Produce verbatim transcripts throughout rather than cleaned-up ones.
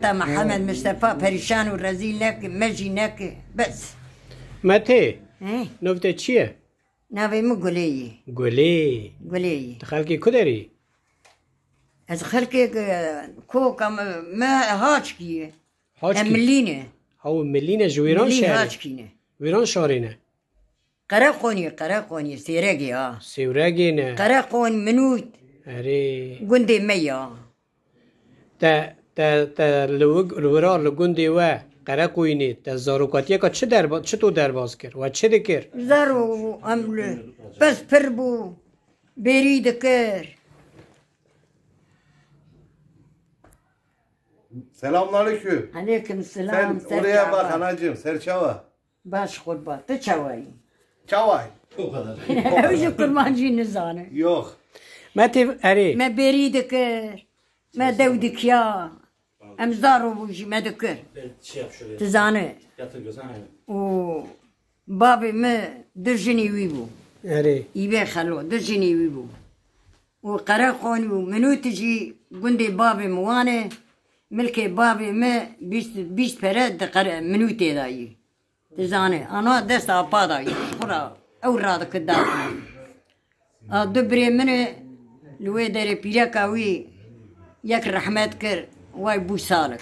Te Mihemed Mistefa perîşan û rezîl neke, me jî neke. Bes. Metê, He? Navê te çi ye? Navê min Gulê ye. Gulê. Gulê ye. Tu xelkê ku derî? Ez xelkê, e, koka me, me Haçkî ye. Haçkî? Em Milî ne. Haw Milî ne, ji Wêran Milî şerê. Haçkî ne. Wêran şarê ne. Qereqonî, Qereqonî, Sêregê ha. Sêwregê ne. Qereqon, Minût. Erê. Gundê me ya. Te, te, te li wi-, li wira li gundê we Qereqoyînê te zarokatiyeka çi derba-, çi to derbas kir? We çi dikir? Zaro em li pez pir bû, bêrî dikir. Selamünaleyküm. Aleyküm selam, Sen ser oraya çava. Bak anacığım, ser çava. Baş qurban. Tu çawayî? Çaway. Ew ji kurmancî nizane. Yok. Me tê erê. Me bêrî dikir. Me dew dikiya. Em zaro bû jî me dikir. Tu zane. Û bavê me du jinî wî bû. Erê. Îbê xelo, du jinî wî bû. Û Qereqonî û Minûtî jî gundê bavê min wan e. Milkê bavê me bîst, bîst pere di Qere-, Minûtê de yî. Dizane, ana dest apa da, ji xwe ra ew radikir da. A du birê min e, li wê derê pîreka wî yek rehmet kir, way bû salik.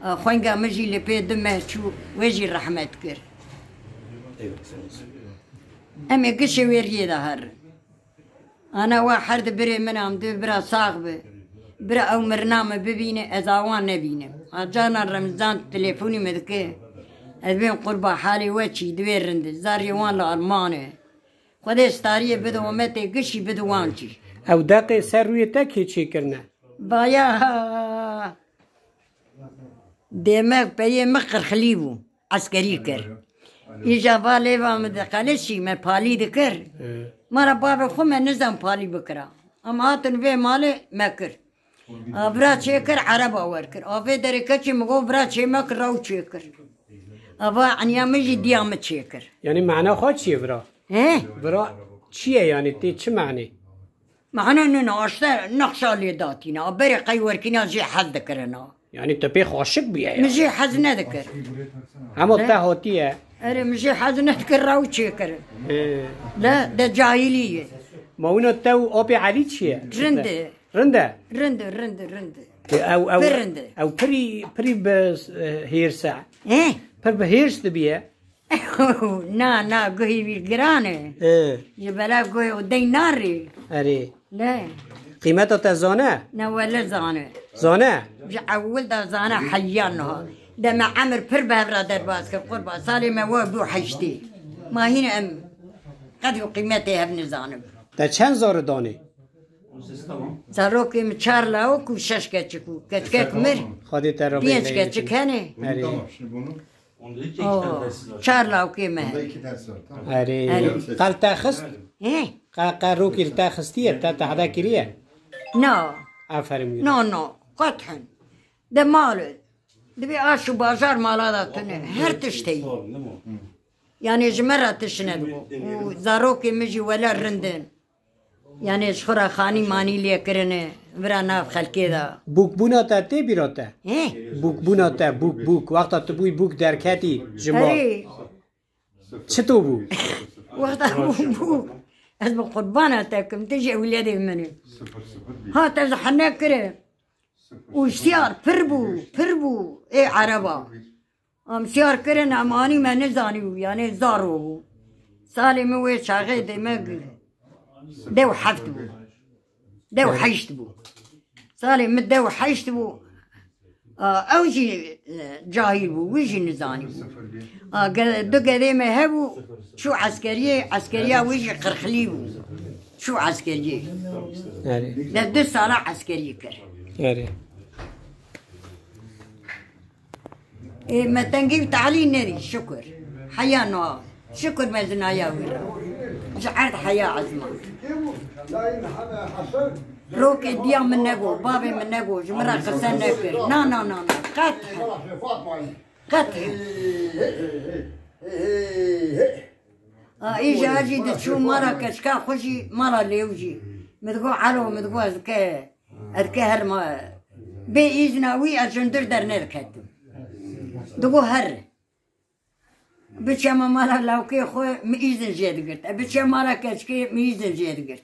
A xwenga min jî li pê du meh çû, wê jî rehmet kir. Em ê gişê wê riyê de herin. Ana wa her di birê min am di bira sax bi. Bira ew mirina min bibîne, ez awan nebînim. A canan Remzan telefonî min dike. Ez bên qurba halê we çî, di wê rind e. Zarê wan li Alman e. Xwedê stariyê bide ometê gişî bide wan çî. Ew deqê ser rûyê te kê çêkirine? Vaya! Dêmek peyê min qirxilî bû. Eskerî kir. Îja va lêva min diqelişî, me palî dikir. He. Ma ra bavê xwe me nizan palî bikira. Em hatin vê malê me kir. A vira çêkir, ereba wer kir. A vê derê keçê min got, vira çê me kir, rew çêkir. A va eniya min jî diya min çêkir. Yanî mana xwe çi ye vira? He? Vira çi ye yanî, tê çi manê? Mehna nina, aşte nexşa lê datîne. A berê qey werkîna jê hez dikirina. Yanî tu pê xwe aşik bûye ya? Min jê hez nedikir. Hema Ne? Te hatiye. Erê, min jê hez nedikir, rew çêkir. Ee. Le, de cahilî ye. Ma wina te û apê Elî çi ye? Rind e. Rind e? Rind e, rind e, rind e. Ew, ew, Pir rind e. Ew pirî, pirî bi, e, hêrs e. He? Pir bi hêrs dibiye. Na, na, guhê wî giran e. He. Ji bela guhê û dey narê. Erê. Ne. Qîmeta te zane? Ne wele zane. Zane? Ji ewil de zane heya niha. De me emir pir bi hev re derbas kir, qurban. Salê me we bû heştê. Ma hîn em qedr û qîmetê hev nizanim. Te çend zarî danê? Zarokê min çar lawik û şeş keçik û keçikek mir. Xwedê te re Pênc bêhne keçik yetin. Hene. Erê. Tamam, şimdi bunu Oo, çar lawkê me. Bunda iki ters var. Tamam. Erê. Erê. Qel te xist? He? Qe, qe rokî li te xistiye, te tehde kiriye? No. Aferin wî. No, no. Qethen. De mal e. Divê aş û bajar mala da tune. Her tişt heye. Yani ji me re tişt nedibû. Û zarokê min jî wele rind in. Yani ji xwe re xanî manî lê kirine, vira nav xelkê de. Bûkbûna te tê bîra te? He? Bûkbûna te, bûk, bûk. Wexta tu bûyî bûk derketî ji mal. Erê. Çito bû? Wexta bû, bû. Ez bi qurbana te kim, tu jî ewlêdê min î. Ha, te ji hene kire. Û siyar pir bû, pir bû. Ê ereba. Em siyar kirin, em anî me nizanî bû, yanê zaro bû. Salê min wê çaxê demek dew heft bû. Dew heşt bû. Salê min dew heşt bû. A, ew jî, e, cahîl bû, wî jî nizanî bû. A, ge-, du gedê me hebû, çû eskeriyê, eskeriya wî jî qirxilî bû. Çû eskeriyê. Erê. De du sala eskeriyê kir. Erê. Ê, me tengî û talî nerî, şukur. Heya no, şukur me zinaya wî re. Ji erd heya ezman. Rokê diya min nego, bavê min nego, ji min re qise nekir. Na, na, na, na, qet he. Qet he. A, îja jî diçû mala keçika xwe jî, mala lêw jî. Min digo, elo, min digo, ez ke, ez ke her ma, Bê îzna wî ez hundir dernediketim. Digo here. Biçeme mala lawkê xwe, min îzin jê digirt. E, biçe mala keçikê, min îzin jê digirt.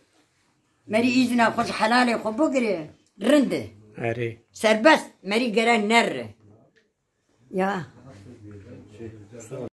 Merî îzna xwe ji helalê xwe bigire, rind e. Erê. Serbest, merî gerek nere. Ya.